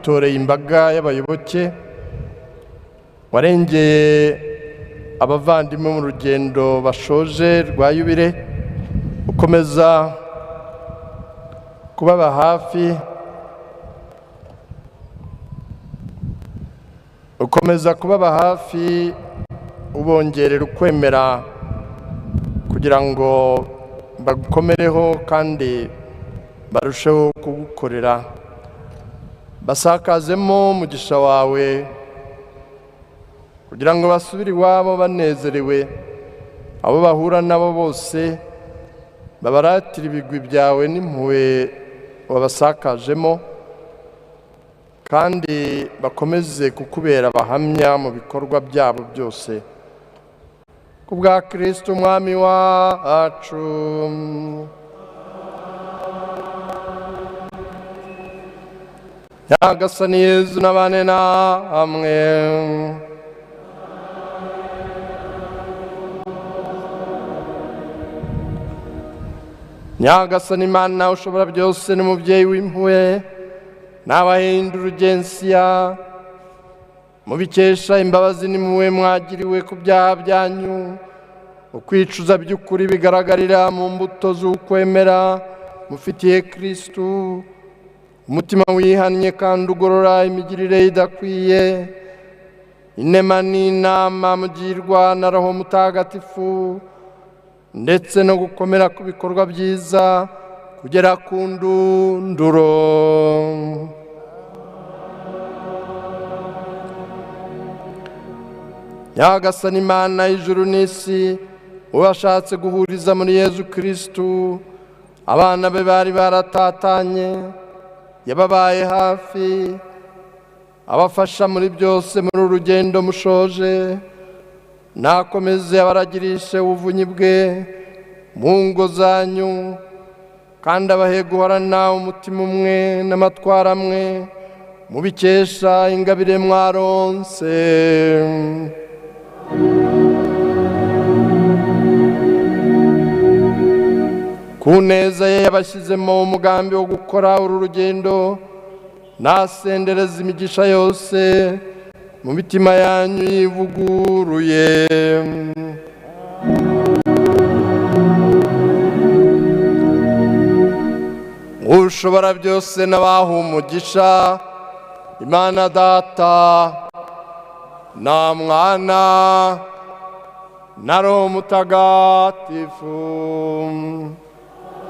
Witoreye imbaga y'abayoboke, warengeye abavandimwe mu rugendo bashoje rwa yubile, ukomeza kubaba hafi, ukomeza kubaba hafi, ubongerera ukwemera kugira ngo bagukomereho kandi barusheho kugukorera, basakazemo umugisha wawe kugira ngo basubire iwabo banezerewe, abo bahura nabo bose babaratira ibigwi byawe n'impuhwe wabasakajemo, kandi bakomeze kukubera abahamya mu bikorwa byabo byose. Ku bwa Kristo Umwami wacu. Nyagasani Yezu n'abane namwe. Nyagasani Imana ushobora byose n'umubyeyi w'impuhwe, n'abahindura urugensiya mubikesha imbabazi n'impuhwe mwagiriwe ku byaha byanyu, ukwicuza by'ukuri bigaragarira mu mbuto z'ukwemera mufitiye Kristu, umutima wihannye kandi ugorora imigirire idakwiye, inema n'inama mugirwa na Roho Mutagatifu, ndetse no gukomera ku bikorwa byiza kugera ku ndunduro. Nyagasani Imana y'ijuru n'isi, ubashatse guhuriza muri Yezu Kristu abana be bari baratatanye, yababaye hafi, abafasha muri byose muri uru rugendo mushoje, nakomeze abaragirishe ubuvunyi bwe mu ngo zanyu, kandi abahe guhorana umutima umwe n'amatwara amwe, mubikesha ingabire mwaronse. Ku neza ye yabashyizemo umugambi wo gukora uru rugendo, nasendereza imigisha yose mu mitima yanyu yivuguruye. Ushobora byose n'abaha umugisha, Imana Data na Mwana na Roho Mutagatifu.